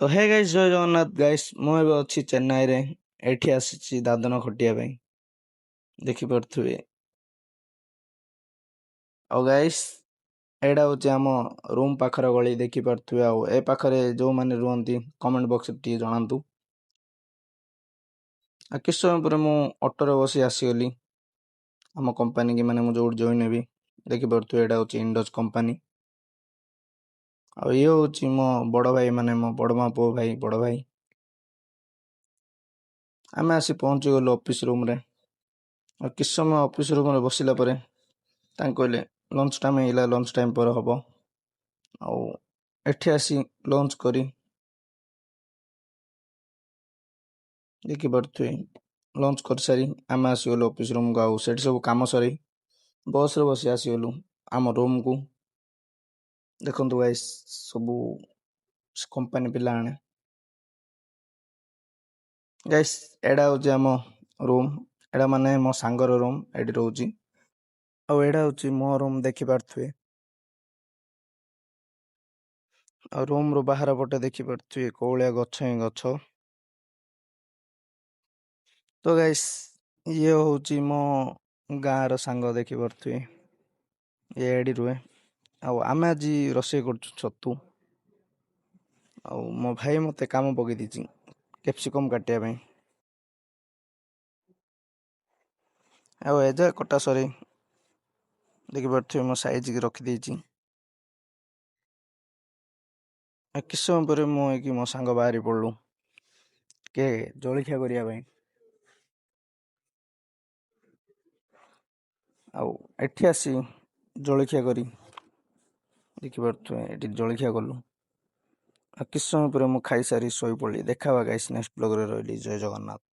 ତ ହେ ଗାଇସ୍, ଜୟ ଜଗନ୍ନାଥ ଗାଇସ୍। ମୁଁ ଏବେ ଅଛି ଚେନ୍ନାଇରେ। ଏଠି ଆସିଛି ଦାଦନ ଖଟିବା ପାଇଁ, ଦେଖିପାରୁଥିବେ। ଆଉ ଗାଇସ୍, ଏଇଟା ହେଉଛି ଆମ ରୁମ୍ ପାଖର ଗଳି, ଦେଖିପାରୁଥିବେ। ଆଉ ଏ ପାଖରେ ଯେଉଁମାନେ ରୁହନ୍ତି, କମେଣ୍ଟ ବକ୍ସରେ ଟିକେ ଜଣାନ୍ତୁ। ଆଉ କିଛି ସମୟ ପରେ ମୁଁ ଅଟୋରେ ବସି ଆସିଗଲି ଆମ କମ୍ପାନୀକି, ମାନେ ମୁଁ ଯେଉଁଠି ଜଏନ୍ ହେବି। ଦେଖିପାରୁଥିବେ, ଏଇଟା ହେଉଛି ଇଣ୍ଡସ୍ କମ୍ପାନୀ। ଆଉ ଇଏ ହେଉଛି ମୋ ବଡ଼ ଭାଇ, ମାନେ ମୋ ବଡ଼ ମା ପୁଅ ଭାଇ, ବଡ଼ ଭାଇ। ଆମେ ଆସି ପହଞ୍ଚିଗଲୁ ଅଫିସ୍ ରୁମ୍ରେ। ଆଉ କିଛି ସମୟ ଅଫିସ୍ ରୁମ୍ରେ ବସିଲା ପରେ ତାଙ୍କୁ କହିଲେ ଲଞ୍ଚ ଟାଇମ୍ ହେଇଗଲା, ଲଞ୍ଚ ଟାଇମ୍ ପରେ ହେବ। ଆଉ ଏଠି ଆସି ଲଞ୍ଚ କରି, ଦେଖିପାରୁଥିବେ, ଲଞ୍ଚ କରିସାରି ଆମେ ଆସିଗଲୁ ଅଫିସ୍ ରୁମ୍କୁ। ଆଉ ସେଠି ସବୁ କାମ ସରି ବସ୍ରେ ବସି ଆସିଗଲୁ ଆମ ରୁମ୍କୁ। ଦେଖନ୍ତୁ ଗାଇସ୍, ସବୁ କମ୍ପାନୀ ପିଲାମାନେ। ଗାଇସ୍, ଏଇଟା ହେଉଛି ଆମ ରୁମ୍। ଏଇଟା ମାନେ ମୋ ସାଙ୍ଗର ରୁମ୍, ଏଇଠି ରହୁଛି। ଆଉ ଏଇଟା ହେଉଛି ମୋ ରୁମ୍, ଦେଖିପାରୁଥିବେ। ଆଉ ରୁମ୍ର ବାହାର ପଟେ ଦେଖିପାରୁଥିବେ, କୋଉଳିଆ ଗଛ ହିଁ ଗଛ। ତ ଗାଇସ୍, ଇଏ ହେଉଛି ମୋ ଗାଁର ସାଙ୍ଗ, ଦେଖିପାରୁଥିବେ, ଇଏ ଏଇଠି ରୁହେ। ଆଉ ଆମେ ଆଜି ରୋଷେଇ କରୁଛୁ ଛତୁ। ଆଉ ମୋ ଭାଇ ମୋତେ କାମ ପକେଇ ଦେଇଛି କ୍ୟାପ୍ସିକମ୍ କାଟିବା ପାଇଁ। ଆଉ ଏଯାଏ କଟା ସରି, ଦେଖିପାରୁଥିବେ, ମୋ ସାଇଜ୍କି ରଖିଦେଇଛି। ଆଉ କିଛି ସମୟ ପରେ ମୁଁ ହେଇକି ମୋ ସାଙ୍ଗ ବାହାରି ପଡ଼ିଲୁ ଟିକେ ଜଳଖିଆ କରିବା ପାଇଁ। ଆଉ ଏଠି ଆସି ଜଳଖିଆ କରି, ଦେଖିପାରୁଥିବେ, ଏଠି ଜଳଖିଆ କଲୁ। ଆଉ କିଛି ସମୟ ପରେ ମୁଁ ଖାଇସାରି ଶୋଇପଡ଼ିଲି। ଦେଖା ହେବା ଗାଇସ୍ ନେକ୍ସଟ ବ୍ଲଗ୍ରେ। ରହିଲି, ଜୟ ଜଗନ୍ନାଥ।